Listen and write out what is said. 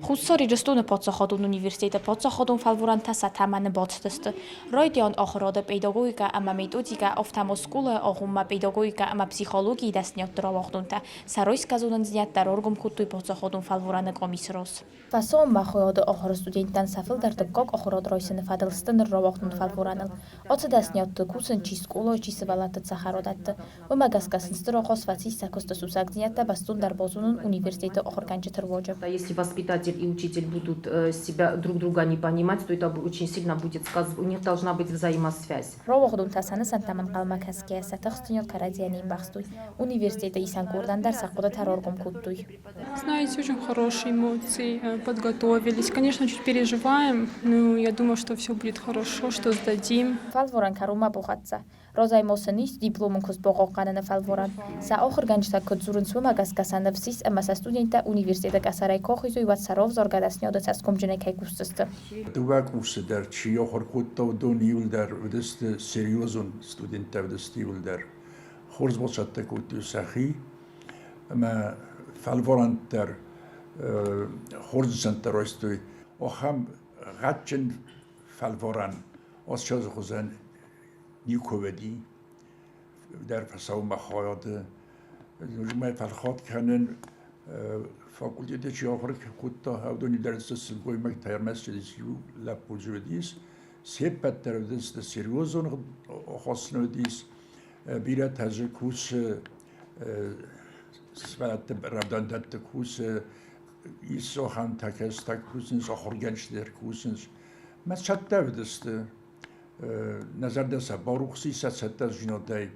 Хуссар Ирыстоны паддзахадон университеты паддзахадон фӕлварӕнтӕ сӕ тӕмӕны бацыдысты. Райдиан ахуырады педагогикӕ ӕмӕ методикӕ, афтӕ ма скъолайы агъоммӕ педагогикӕ ӕмӕ психологийы дӕсныйӕдты рауагъдонтӕ сӕ райсгӕ зонындзинӕдтӕ раргом кодтой паддзахадон фӕлварӕны къамисы раз. Фӕсонмӕ хайады ахуыры студенттӕн сӕ фылдӕр дыккаг ахуырад райсыны фӕдыл сты ныр рауагъдон фӕлварӕныл. Ацы дӕсныйӕдты кусынц чи скъолайы, чи сывӕллӕтты цӕхӕрадӕтты. Уымӕ гӕсгӕ сын стыр ахъаз фӕцис сӕ куысты сусӕгдзинӕдтӕ бӕстондӕр базонын университеты ахуыргӕнджыты руаджы. Если воспитатель и учитель будут себя друг друга не понимать, то это очень сильно будет сказываться, у них должна быть взаимосвязь. Рауагъдонтӕ сӕ нысӕнттӕм ӕнхъӕлмӕ кӕсгӕйӕ сӕ тыхстдзинад кӕрӕдзийӕн не мбӕхстой. Университеты исӕн къордӕн дӕр сӕ хъуыдытӕ раргом кодтой. Знаете, очень хорошие эмоции, подготовились. Конечно, чуть переживаем, но я думаю, что все будет хорошо, что сдадим. Фӕлварӕн кӕронмӕ бахӕццӕ. Разӕй ма сын ис дипломон куыст бахъахъхъӕныны фӕлварӕн. Сӕ ахуыргӕнджытӕ куыд дзурынц, уымӕ гӕсгӕ сӕ ныфс ис, ӕмӕ сӕ студенттӕ университеты къӕсӕрӕй куы ахизой, уӕд сӕ равзаргӕ дӕсныйады цӕсгомджынӕй кӕй кусдзысты. Дыууӕ курсы дӕр чи ахуыр кодта, уыдон иуылдӕр уыдысты серьезон студенттӕ уыдысты иуылдӕр. Хорз бацӕттӕ кодтой сӕхи ӕмӕ фӕлварӕнт дӕр хорз нысӕнттӕ райстой. Ахӕм гъӕдджын фӕлварӕн ацы азы хуызӕн никуы уыди дӕр фӕцӕуы хайады. Уымӕй фӕлхат кӕнын факультеты чи ахуыр кодта, уыдоны дӕр цы сылгоймӕгтӕ ӕрмӕст иу лӕппу дзы уыдис. Се ппӕт дӕр уыдысты серьезон хӕсны уыдис. Бирӕтӕ дзы кусы сывӕллӕтты рӕвдауӕндӕтты кусы, ис ахӕмтӕ, кӕцытӕ кусынц, ахуыргӕнджытӕ дӕр кусынц. Мӕ цӕттӕ уыдысты. Нӕ зӕрдӕ сӕ барухс и сӕ цӕттӕдзинадӕй.